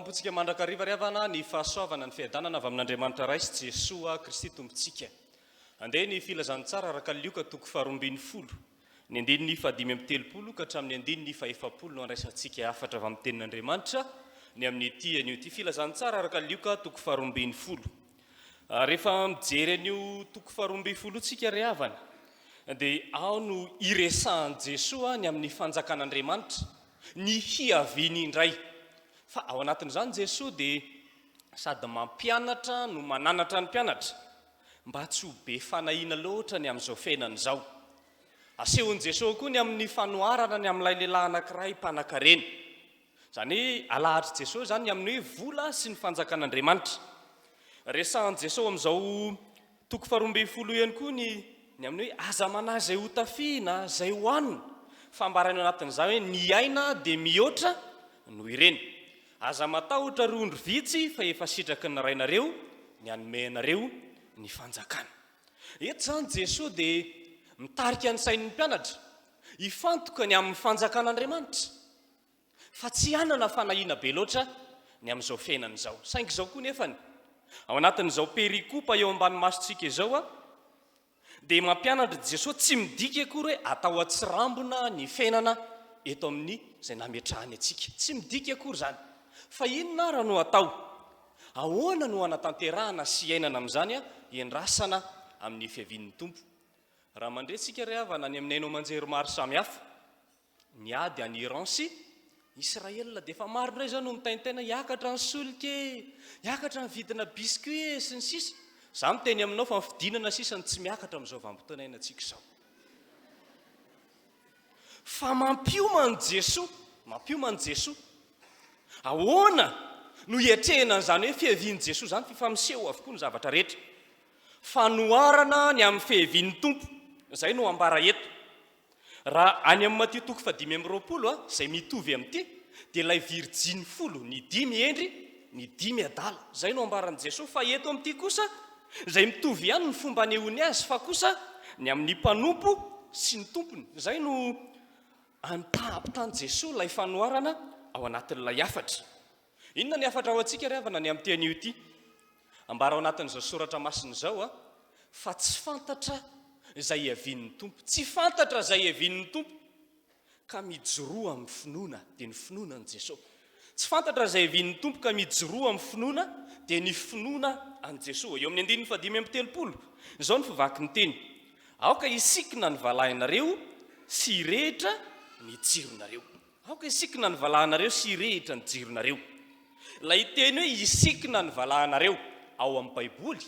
am-pontsika mandrakariva ry havana ny fahasoavana, ny fiadanana avy amin'Andriamanitra Ray sy Jesoa Kristy Tompontsika. Andeha ny filazantsara araka Lioka toko faharoambinifolo, ny andininy fahadimy amby telopolo ka hatramin'ny andininy fahefapolo no andraisantsika hafatra avy amin'ny tenin'Andriamanitra ny amin'ity anio ity. Filazantsara araka Lioka toko faharoambinifolo. Rehefa mijery an'io toko faharoambinifolo io tsika ry havana dia ao no iresahan'i Jesoa ny amin'ny fanjakan'Andriamanitra, ny hiaviany indray. Fa ao anatin'izany Jesoa dia sady mampianatra no mananatra ny mpianatra mba tsy ho be fanahiana loatra ny amin'izao fiainana izao. Asehon'i Jesoa koa ny amin'ny fanoharana ny amin'ilay lehilahy anankiray mpanankarena. Izany hoe alahatr'i Jesoa izany ny amin'ny hoe vola sy ny fanjakan'Andriamanitra. Resahan'i Jesoa amin'izao toko faharoambinifolo ihany koa ny ny amin'ny hoe aza manahy izay ho tafiana, izay ho hanina, fa ambarainy ao anatin'izany hoe ny aina dia mihoatra noho ireny. Aza matahotra ry ondry vitsy fa efa sitraky ny Rainareo ny hanome anareo ny fanjakana. Eto izany Jesoa dia mitarika ny sain'ny mpianatra hifantoka ny amin'ny fanjakan'Andriamanitra. Fa tsy hanana fanahiana be loatra ny amin'izao fiainana izao. Saingy izao koa nefany, ao anatin'izao perikopa eo ambany masontsika izao, dia mampianatra Jesoa tsy midika akory hoe atao an-tsirambina ny fiainana eto amin'ny izay nametrahany antsika. Tsy midika akory izany. Fa inona ara no atao? Ahoana no hanatanterahana sy hiainana amin'izany hiandrasana amin'ny fiavian'ny Tompo? Raha mandre tsika ry havana any amin'ny haino aman-jery maro samihafa, Ny ady any Iran sy Israel dia efa maro indray izao no mitaintaina hiakatra ny solika e, hiakatra ny vidina biscuit e, sy ny sisa. Za miteny aminao fa ny fidinana sisa no tsy miakatra amin'izao vanim-potoana iainantsika izao. Fa mampiomana Jesoa, mampiomana Jesoa. Ahoana no hiatrehana an'izany hoe fiavian'i Jesoa izany fa efa miseho avokoa ny zavatra rehetra. Fanoharana ny amin'ny fiavian'ny Tompo, izay no ambara eto. Raha any amin'ny Matio toko fahadimy amby roapolo, izay mitovy amin'ity, dia ilay virjiny folo, ny dimy hendry, ny dimy adala. Izay no ambaran'i Jesoa. Fa eto amin'ity kosa, izay mitovy ihany ny fomba anehoany azy, fa kosa ny amin'ny mpanompo sy ny tompony. Izay no ampitahampitan'i Jesoa ilay fanoharana ao anatin'ilay hafatra. Inona ny hafatra ho antsika ry havana ny amin'ity anio ity? Ambara ao anatin'izao soratra masina izao fa tsy fantatra izay hiavian'ny Tompo. Tsy fantatra izay hiavian'ny Tompo ka mijoroa amin'ny finoana, dia ny finoana an'i Jesoa. Tsy fantatra izay hiavian'ny Tompo ka mijoroa amin'ny finoana, dia ny finoana an'i Jesoa. Eo amin'ny andininy fahadimy amby telopolo, izao ny fivaky ny teny, Aoka hisikina ny valahinareo sy hirehitra ny jironareo. Aoka hisikina ny valahanareo sy hirehitra ny jironareo. Ilay teny hoe hisikina ny valahanareo ao amin'ny Baiboly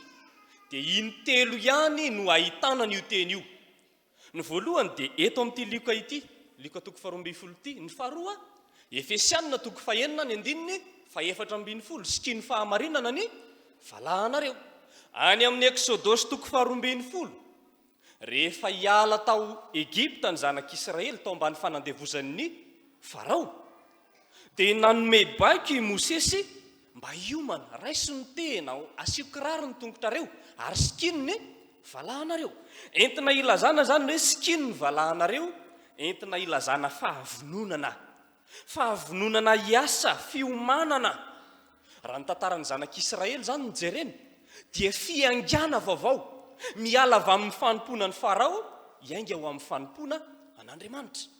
dia intelo ihany no ahitana an'io teny io. Ny voalohany dia eto amin'ity Lioka ity, Lioka toko faharoa ambin'ny folo ity. Ny faharoa, Efesianina toko fahenina ny andininy fahefatra ambin'ny folo, sikino fahamarinana ny valahanareo. Any amin'ny Eksodosy toko faharoa ambin'ny folo, Rehefa hiala tao Egypta ny zanak'Israely tao ambany fanandevozan'ny Farao, dia nanome baiko i Mosesy mba hiomana, Raiso ny tehina, asio kiraro ny tongotrareo, ary sikino ny valahanareo. Entina hilazana izany ny hoe sikino ny valahanareo, entina hilazana fahavononana. Fahavononana hiasa, fiomanana. Raha ny tantaran'ny zanak'Israely izany no jerena, dia fiaingàna vaovao, miala avy amin'ny fanompoana an'i Farao, hiainga ho amin'ny fanompoana an'Andriamanitra.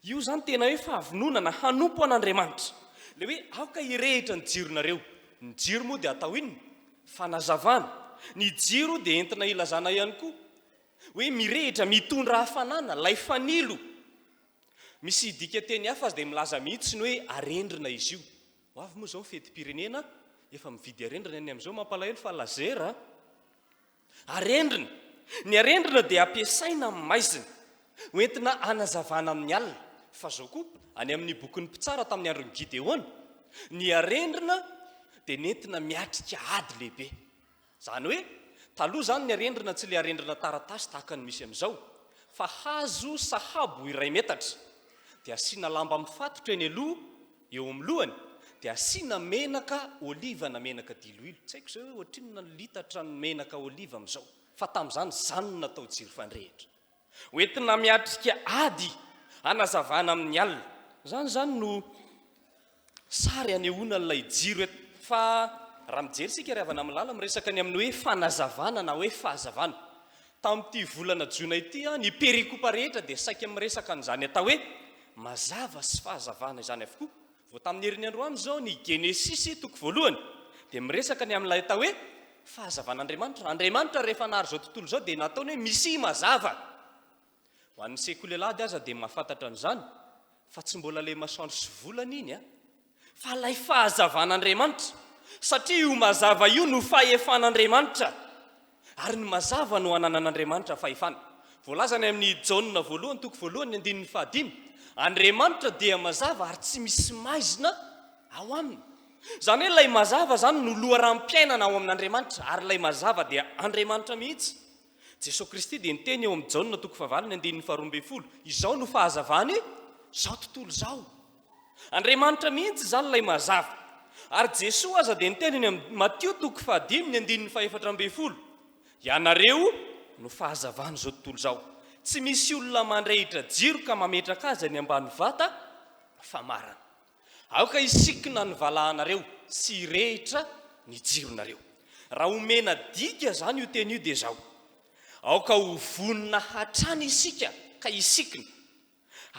Io izany tena hoe fahavononana hanompo an'Andriamanitra. Ilay hoe aoka hirehitra ny jironareo. Ny jiro moa dia atao inona? Fanazavana. Ny jiro dia entina hilazana ihany koa hoe mirehitra, mitondra hafanana, ilay fanilo. Misy dikanteny hafa aza dia milaza mihitsy ny hoe arendrina izy io. Ho avy moa izao ny fetim-pirenena, efa mividy arendrina ny amin'izao, mampalahelo fa laser a! Arendrina. Ny arendrina dia ampiasaina amin'ny maizina, ho entina hanazavana amin'ny alina. Fa izao koa, any amin'ny bokin'ny Mpitsara tamin'ny andron'i Gideona, ny arendrina dia nentina miatrika ady lehibe. Izany hoe, taloha izany ny arendrina tsy ilay arendrina taratasy tahaka ny misy amin'izao, fa hazo sahabo iray metatra, dia asiana lamba mifatotra eny aloha, eo amin'ny lohany, dia asiana menaka oliva na menaka diloilo, tsy haiko izao hoe ohatrinona ny litatra ny menaka oliva amin'izao, fa tamin'izany izany no natao jiro fandrehitra. Hoentina miatrika ady hanazavana amin'ny alina. Izany izany no. Sary anehoana an'ilay jiro eto. Fa raha mijery isika ry havana malala, miresaka ny amin'ny hoe fanazavana na hoe fahazavana. Tamin'ity volana jona ity, ny perikopa rehetra dia saika miresaka an'izany atao hoe mazava sy fahazavana izany avokoa. Vao tamin'ny herin'ny androany izao ny Genesisy toko voalohany dia miresaka ny amin'ilay atao hoe fahazavan'Andriamanitra. Andriamanitra rehefa nahary izao tontolo izao dia nataony hoe misia mazava. Ho an'ny sekoly alahady aza dia mahafantatra an'izany fa tsy mbola ilay masoandro sy volana iny an! Fa ilay fahazavan'Andriamanitra, satria io mazava io no fahefan'Andriamanitra, ary ny mazava no ananan'Andriamanitra fahefana. Voalaza any amin'ny Jaona voalohany toko voalohany ny andininy fahadimy, Andriamanitra dia mazava ary tsy misy maizina ao aminy. Izany hoe ilay mazava izany no loharanom-piainana ao amin'Andriamanitra, ary ilay mazava dia Andriamanitra mihitsy. Jesoa Kristy dia niteny eo amin'ny Jaona toko fahavalo ny andininy faharoa ambin'ny folo, Izao no fahazavany izao tontolo izao. Andriamanitra mihitsy izany ilay mazava. Ary Jesoa aza dia niteny eny amin'ny Matio toko fahadimy ny andininy faha-14, Ianareo no fahazavan'izao tontolo izao. Tsy misy olona mandrehitra jiro ka mametraka azy any ambany vata famarana. Aoka hisikina ny valahanareo sy hirehitra ny jironareo. Raha omena dika izany io teny io dia izao, Aoka ho vonona hatrany isika ka hisikina,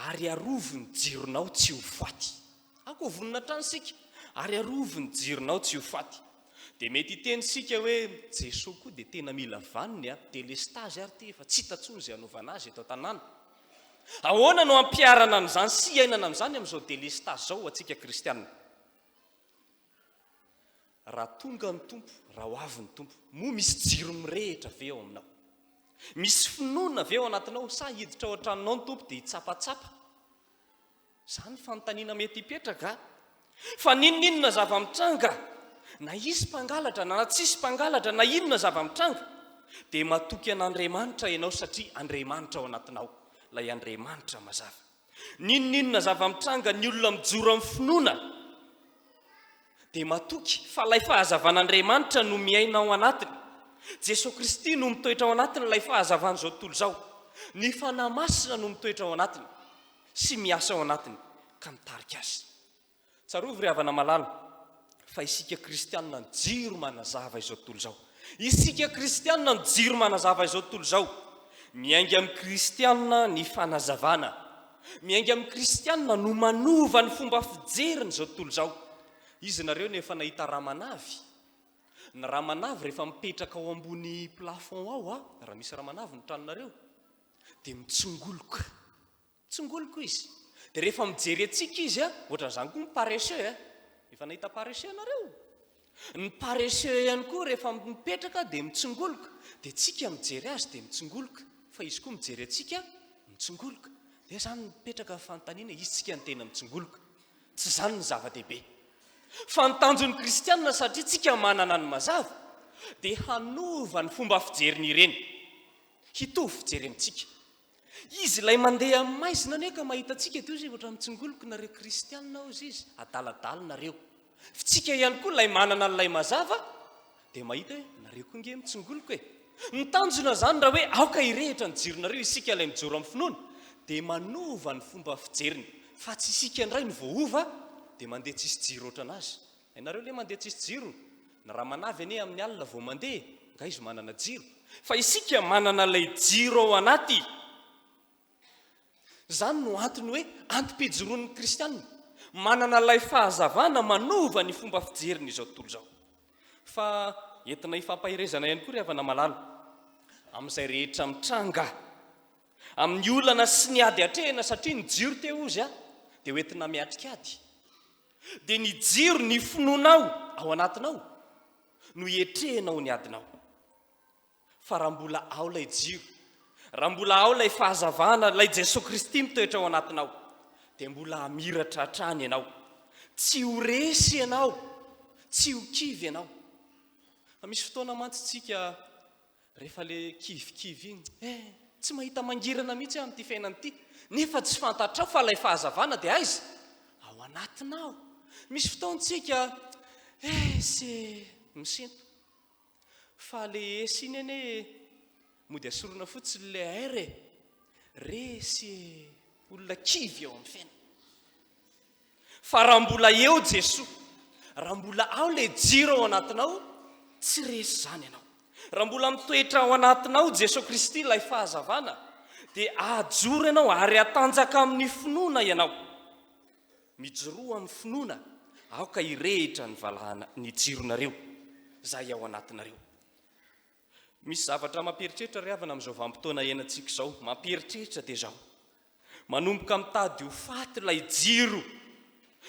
ary arovy ny jironao tsy ho faty. Aoka ho vonona hatrany isika, ary arovy ny jironao tsy ho faty. Dia mety hiteny isika hoe, Jesoa koa dia tena mila vaniny a, delestazy ary ity, efa tsy hita intsony izay hanaovana azy eto an-tanàna. Ahoana no hampiharana an'izany sy hiainana an'izany amin'izao delestazy izao ho antsika kristiana? Raha tonga ny Tompo, raha ho avy ny Tompo, moa misy jiro mirehitra ve ao aminao? Misy finoana ve ao anatinao sa hiditra ao an-tranonao ny Tompo dia hitsapatsapa? Izany fanontaniana mety hipetraka. Fa n'inon'inona zava-mitranga, na hisy mpangalatra na tsisy mpangalatra, na inona zava-mitranga, dia matoky an'Andriamanitra ianao satria Andriamanitra ao anatinao, ilay Andriamanitra mazava. N'inon'inona zava-mitranga, ny olona mijoro amin'ny finoana dia matoky fa ilay fahazavan'Andriamanitra no miaina ao anatiny. Jesoa Kristy no mitoetra ao anatiny, ilay fahazavan'izao tontolo izao. Ny Fanahy Masina no mitoetra ao anatiny. sy miasa ao anatiny ka mitarika azy. Tsarovy ry havana malala fa isika kristianina no jiro manazava izao tontolo izao. Isika kristianina no jiro manazava izao tontolo izao. Miainga amin'ny kristianina ny fanazavana. Miainga amin'ny kristianina no manova ny fomba fijeriny izao tontolo izao. Izy nareo no efa nahita ramanavy. Ny ramanavy rehefa mipetraka ao ambony plafond ao, raha misy ramanavy ny tranonareo, dia mitsongoloka. Mitsongoloka izy. Dia rehefa mijery antsika izy, ohatran'izany koa ny paresseux eh. Efa nahita paresseux ianareo? Ny paresseux ihany koa rehefa mipetraka dia mitsongoloka. Dia tsika mijery azy dia mitsongoloka. Fa izy koa mijery antsika mitsongoloka. Dia izany mipetraka ny fanontaniana, izy tsika no tena mitsongoloka. Tsy izany ny zava-dehibe. Fa ny tanjon'ny kristianina satria tsika manana ny mazava dia hanova ny fomba fijeriny ireny. Hitovy fijery amintsika. Izy ilay mandeha amin'ny maizina anie ka mahita antsika dia hozy ohatran'ny mitsingoloka nareo kristianina hozy izy, adaladala nareo. Fitsika ihany koa ilay manana an'ilay mazava dia mahita hoe nareo koa nge mitsingoloka e. Ny tanjona izany raha hoe aoka hirehitra ny jironareo isika ilay mijoro amin'ny finoana dia manova ny fomba fijeriny fa tsy isika indray no voaova dia mandeha tsisy jiro ohatran'azy. Ianareo le mandeha tsisy jiro, ny ramanavy anie amin'ny alina vao mandeha e, nga izy manana jiro? Fa isika manana ilay jiro ao anaty. Izany no antony hoe antom-pijoroan'ny kristiana, manana ilay fahazavana manova ny fomba fijeriny izao tontolo izao. Fa entina hifampaherezana ihany koa ry havana malala, amin'izay rehetra mitranga, amin'ny olana sy ny ady atrehina satria ny jiro teo ozy a, dia hoentina miatrika ady. Dia ny jiro ny finoanao ao anatinao no hietrehanao ny adinao. Fa raha mbola ao ilay jiro, raha mbola ao ilay fahazavana, ilay Jesoa Kristy mitoetra ao anatinao, dia mbola hamiratra hatrany ianao. Tsy ho resy ianao, tsy ho kivy ianao. Fa misy fotoana mantsy tsika Rehefa le kivikivy iny, eh, tsy mahita mangirana mihitsy aho amin'ity fiainana ity, nefa tsy fantatrao fa ilay fahazavana dia aiza? Ao anatinao. Misy fotoan-tsika, eh, se misento. Fa le es iny anie, mody asorina fotsiny le r e. Resy e, olona kivy eo amin'ny fiainana. Fa raha mbola eo Jesoa, raha mbola ao ilay jiro ao anatinao, tsy resy izany ianao. Raha mbola mitoetra ao anatinao Jesoa Kristy ilay fahazavana, dia hahajoro ianao ary hatanjaka amin'ny finoana ianao. Mijoroa amin'ny finoana, aoka hirehitra ny valahana, ny jironareo izay ao anatinareo. Misy zavatra mampieritreritra ry havana amin'izao vanim-potoana iainantsika izao. Mampieritreritra dia izao. Manomboka mitady ho faty ilay jiro.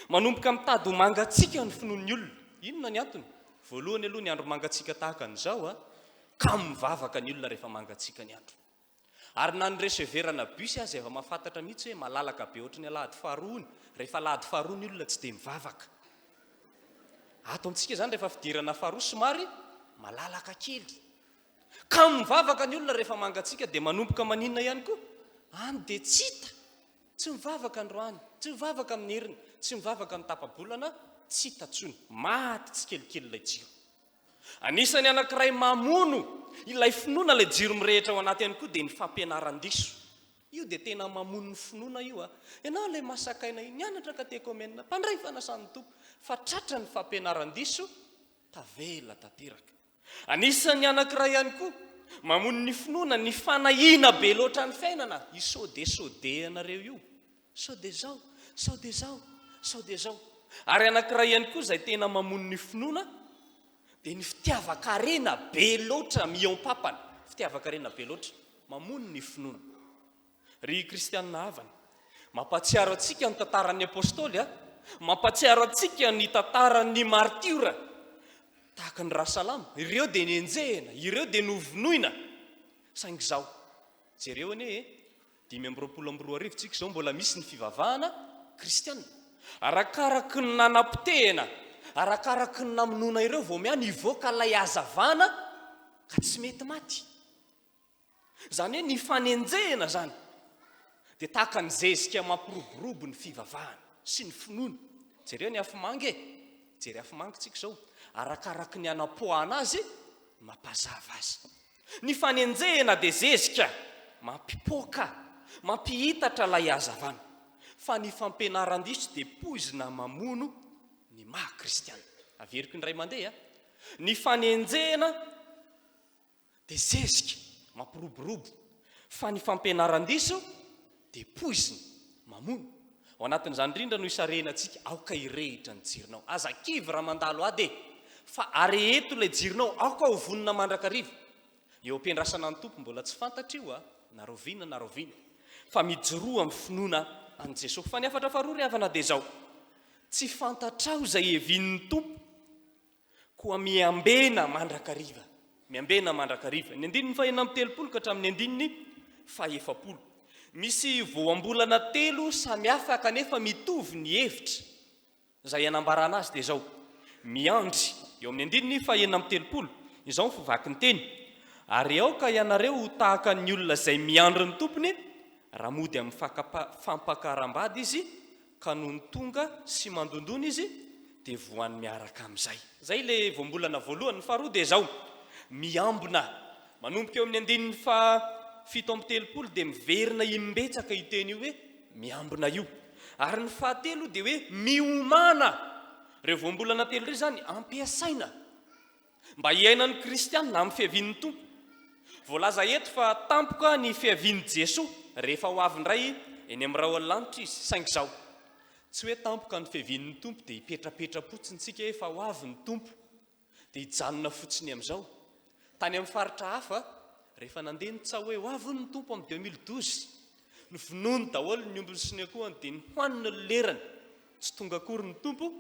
Manomboka mitady ho mangatsiaka ny finoan'ny olona. Inona ny antony? Voalohany aloha ny andro mangatsiaka tahaka an'izao, kamo mivavaka ny olona rehefa mangatsiaka ny andro. Ary na ny receverana bus aza efa mahafantatra mihitsy hoe malalaka be ohatry ny alahady faharoa iny, rehefa alahady faharoa ny olona tsy dia mivavaka. Ato amintsika izany rehefa fidirana faharoa somary malalaka kely. Kamo mivavaka ny olona rehefa mangatsiaka dia manomboka maninona ihany koa? Any dia tsy hita. Tsy mivavaka androany, tsy mivavaka amin'ny heriny, tsy mivavaka amin'ny tapa-bolana, tsy hita intsony. Maty tsikelikely ilay jiro. Anisan'ny anankiray mamono ilay finoana ilay jiro mirehitra ao anaty ihany koa dia ny fampianaran-diso. Io dia tena mamono ny finoana io a! Ianao ilay masakaina io, nianatra katekomena, mpandray fanasan'ny Tompo, fa tratra ny fampianaran-diso, tavela tanteraka. Anisan'ny anankiray ihany koa mamono ny finoana ny fanahiana be loatra ny fiainana, io sao dia sao dia anareo io. Sao dia zao, sao dia zao, sao dia zao. Ary anankiray ihany koa izay tena mamono ny finoana dia ny fitiavan-karena be loatra mihoam-papana. Fitiavan-karena be loatra mamono ny finoana. Ry kristianina havana, mampahatsiaro antsika ny tantaran'ny apostoly, a! Mampahatsiaro antsika ny tantaran'ny martiora tahaka ny Rasalama. Ireo dia nenjehina, ireo dia novonoina. Saingy izao, jereo anie e, 2025 tsika izao mbola misy ny fivavahana kristiana. Arakaraky ny nanapotehina, arakaraky ny namonoana ireo vao miha nivoaka ilay hazavana ka tsy mety maty. Izany hoe ny fanenjehina izany dia tahaka ny zezika mampiroborobo ny fivavahana sy ny finoana. Jereo ny afomanga e! Jery afomanga tsika izao. Arakaraky ny anapoahana azy mampazava azy. Ny fanenjehina dia zezika mampipoaka, mampihitatra ilay hazavana. Fa ny fampianaran-diso dia poizina mamono ny maha kristiana. Averiko indray mandeha, ny fanenjehina dia zezika mampiroborobo, fa ny fampianaran-diso dia poizina mamono. Ao anatin'izany indrindra no isarihina antsika, aoka hirehitra ny jironao. Aza kivy raha mandalo ady e! Fa areheto ilay jironao, aoka ho vonona mandrakariva. Eo am-piandrasana ny Tompo, mbola tsy fantatra io a, na rahoviana na rahoviana. Fa mijoroa amin'ny finoana an'i Jesosy. Fa ny hafatra faharoa ry havana dia izao, tsy fantatrao izay hevian'ny Tompo, Koa miambena mandrakariva. Miambena mandrakariva. Ny andininy faha-36 ka hatramin'ny andininy faha-40. Misy voambolana telo samy hafa kanefa mitovy ny hevitra. Izay anambarana azy dia izao, miandry. Eo amin'ny andininy faha-36, izao ny fivaky ny teny, Ary aoka ianareo ho tahaka ny olona izay miandry ny tompony, raha mody amin'ny fampakaram-bady izy, ka nony tonga sy mandondona izy dia voany miaraka amin'izay. Izay ilay voambolana voalohany. Ny faharoa dia izao, miambina. Manomboka eo amin'ny andininy faha 37 dia miverina imbetsaka io teny io hoe miambina io. Ary ny fahatelo dia hoe miomàna. Ireo voambolana telo ireo izany ampiasaina. Mba hiainan'ny kristiana amin'ny fiavian'ny Tompo. Voalaza eto fa tampoka ny fiavian'i Jesoa rehefa ho avy indray eny amin'ny rahon'ny lanitra Izy. Saingy izao, tsy hoe tampoka ny fiavian'ny Tompo dia hipetrapetra-potsiny tsika hoe efa ho avy ny Tompo dia hijanona fotsiny amin'izao. Tany amin'ny faritra hafa, rehefa nandeha ny tsaho hoe ho avy hono ny Tompo amin'ny 2012, novonoiny daholo ny ombiny sy ny akohony dia nohaniny ny lerany. Tsy tonga akory ny Tompo,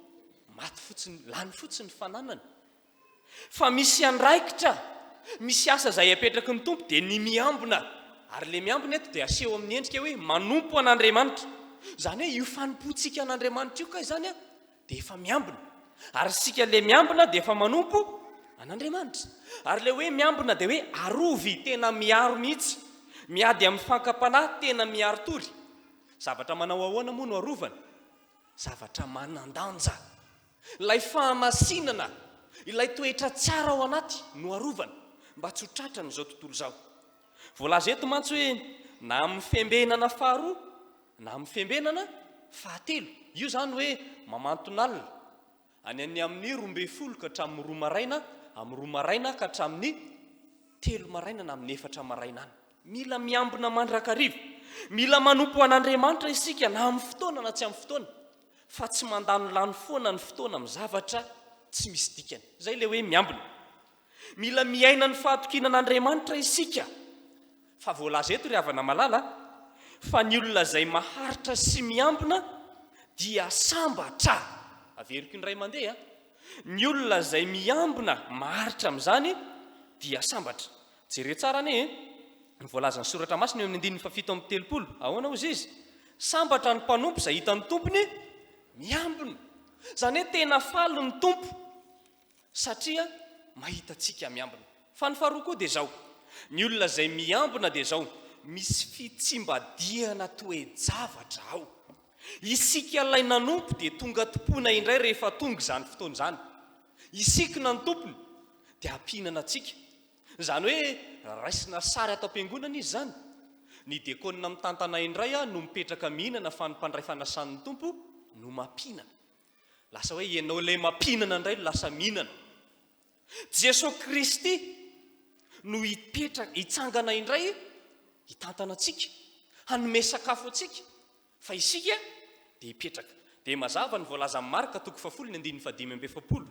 maty fotsiny, lany fotsiny ny fananany. Fa misy andraikitra, misy asa izay apetraky ny Tompo dia ny miambina. Ary ilay miambina eto dia aseho amin'ny endrika hoe manompo an'Andriamanitra. Izany hoe io fanompoantsika an'Andriamanitra io kay izany dia efa miambina. Ary isika ilay miambina dia efa manompo an'Andriamanitra. Ary ilay hoe miambina dia hoe arovy, tena miaro mihitsy. Miady amin'ny fankam-panahy, tena miaro tory. Zavatra manao ahoana moa no arovana? Zavatra manan-danja. Ilay fahamasinana, ilay toetra tsara ao anaty no arovana mba tsy ho tratran'izao tontolo izao. Voalaza eto mantsy hoe na amin'ny fiambenana faharoa na amin'ny fiambenana fahatelo. Io izany hoe mamanton'alina, any any amin'ny 12 ka hatramin'ny roa maraina, amin'ny roa maraina ka hatramin'ny telo maraina na amin'ny efatra maraina any. Mila miambina mandrakariva. Mila manompo an'Andriamanitra isika na amin'ny fotoana na tsy amin'ny fotoana, fa tsy mandanilany foana ny fotoana amin'ny zavatra tsy misy dikany. Izay ilay hoe miambina. Mila miaina ny fahatokiana an'Andriamanitra isika. Fa voalaza eto ry havana malala fa ny olona izay maharitra sy miambina dia sambatra. Averiko indray mandeha, ny olona izay miambina maharitra amin'izany dia sambatra. Jereo tsara anie e! Ny voalazan'ny Soratra Masina eo amin'ny andininy faha-37. Ahoana hozy izy? Sambatra ny mpanompo izay hitan'ny tompony miambina. Izany hoe tena faly ny Tompo satria mahita antsika miambina. Fa ny faharoa koa dia izao, ny olona izay miambina dia izao, misy fitsimbadihana toe-javatra ao. Isika ilay nanompo dia tonga tompoina indray rehefa tonga izany fotoana izany. Isikina ny tompony dia hampihinana antsika. Izany hoe raisina sary ato am-piangonana izy izany. Ny diakona mitantana indray no mipetraka mihinana fa ny mpandray fanasan'ny Tompo no mampihinana. Lasa hoe ianao ilay mampihinana indray no lasa mihinana. Jesoa Kristy no hipetraka, hitsangana indray hitantana antsika, hanome sakafo antsika. Fa isika dia hipetraka. Dia mazava ny voalazan'i Marka toko fahafolo ny andininy fahadimy amby efapolo.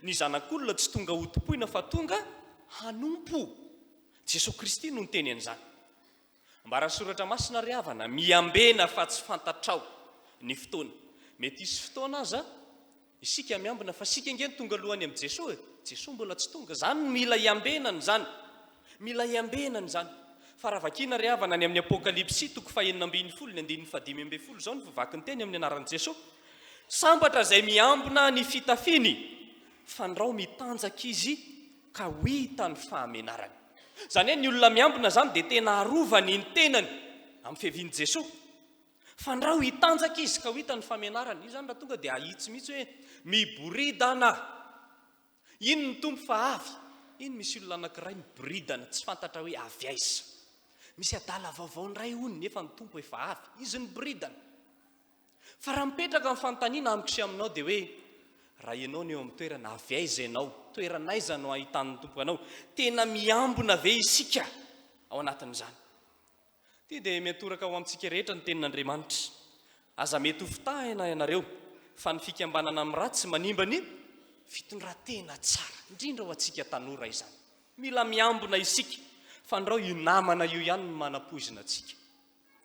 Ny Zanak'olona tsy tonga hotompoina fa tonga hanompo. Jesoa Kristy no niteny an'izany. Ambaran'ny Soratra Masina ry havana, miambena fa tsy fantatrao ny fotoana. Mety hisy fotoana aza Isika miambina fa isika ange no tonga aloha any amin'i Jesoa e! Jesoa mbola tsy tonga. Izany no mila iambenana izany. Mila iambenana izany. Fa raha vakiana ry havana any amin'ny Apokalypsy toko fahenina ambin'ny folo ny andininy fahadimy ambin'ny folo izao no voavaky ny teny amin'ny anaran'i Jesoa. Sambatra izay miambina ny fitafiany, fandrao mitanjaka izy ka ho hita ny fahamenarany. Izany hoe ny olona miambina izany dia tena arovany ny tenany amin'ny fiavian'i Jesoa. Fandrao hitanjaka izy ka ho hita ny famenarany. Io izany raha tonga dia ahitsy mihitsy hoe miboridana. Iny ny Tompo fa avy. Iny misy olona anankiray miboridana, tsy fantatra hoe avy aiza. Misy adala vaovao indray hono nefa ny Tompo efa avy. Izy miboridana. Fa raha mipetraka ny fanontaniana amiko sy aminao dia hoe raha ianao no eo amin'ny toerana, avy aiza ianao? Toerana aiza no ahitan'ny Tompo anao? Tena miambina ve isika ao anatin'izany? Ity dia miantoraka ho amintsika rehetra ny tenin'Andriamanitra. Aza mety ho fitahina ianareo, fa ny fikambanana amin'ny ratsy manimba ny fitondran-tena tsara, indrindra ho antsika tanora izany. Mila miambina isika, fandrao io namana io ihany no manapoizina antsika.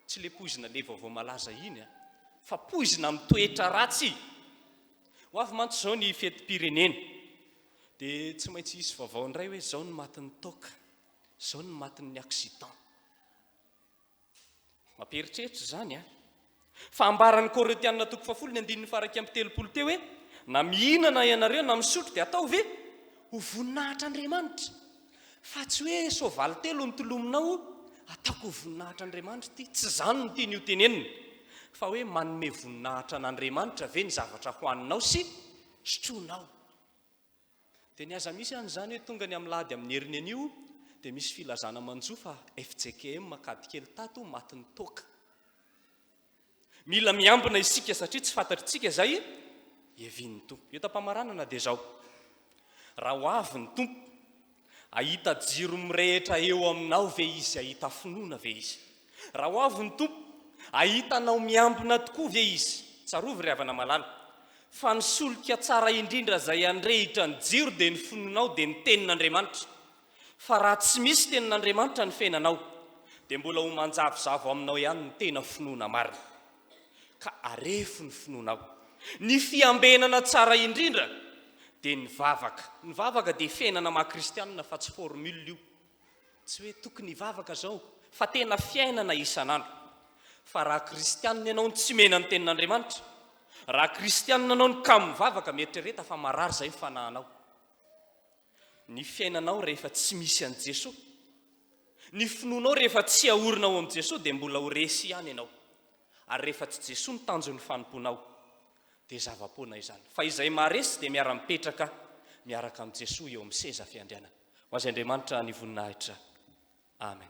Tsy ilay poizina le vaovao malaza iny an, fa poizina amin'ny toetra ratsy. Ho avy mantsy izao ny fetim-pirenena, dia tsy maintsy hisy vaovao indray hoe izao no matin'ny toaka. Zao no matin'ny accident. Mampieritreritra izany an! Fa ambaran'ny Korintiana toko fahafolo ny andininy faha-31 teo hoe, na mihinana ianareo na misotro dia ataovy ho voninahitr'Andriamanitra. Fa tsy hoe soavaly telo no tolominao, ataoko ho voninahitr'Andriamanitra ity. Tsy izany no tiany hotenenina. Fa hoe manome voninahitra an'Andriamanitra ve ny zavatra hohaninao sy sotroinao. Dia ny aza misy any izany hoe tonga ny amin'ny lahady amin'ny heriny anio dia misy filazana manjo fa fjkm Ankadikely tato matin'ny toaka. Mila miambina isika satria tsy fantatritsika izay hiavian'ny Tompo. Eto am-pamaranana dia izao, raha ho avy ny Tompo, hahita jiro mirehitra eo aminao ve Izy, hahita finoana ve Izy? Raha ho avy ny Tompo, hahita anao miambina tokoa ve Izy? Tsarovy ry havana malala, fa ny solika tsara indrindra izay handrehitra ny jiro dia ny finoanao, dia ny Tenin'Andriamanitra. Fa raha tsy misy Tenin'Andriamanitra ny fiainanao, dia mbola ho manjavozavo aminao ihany ny tena finoana marina. Ka arefo ny finoanao. Ny fiambenana tsara indrindra dia ny vavaka. Ny vavaka dia fiainana maha kristianina fa tsy formule io. Tsy hoe tokony hivavaka zao fa tena fiainana isan'andro. Fa raha kristianina ianao no tsy mena ny tenin'Andriamanitra, raha kristianina ianao no kamo mivavaka, mieritrereta fa marary izay ny fanahinao. Ny fiainanao rehefa tsy misy an'i Jesoa, ny finoanao rehefa tsy aorina ao amin'i Jesoa dia mbola ho resy ihany ianao. Ary rehefa tsy Jesoa no tanjon'ny fanompoanao dia zava-poana izany. Fa izay maharesy dia miara-mipetraka miaraka amin'i Jesoa eo amin'ny seza fiandrianana. Ho azy Andriamanitra ny voninahitra. Amen.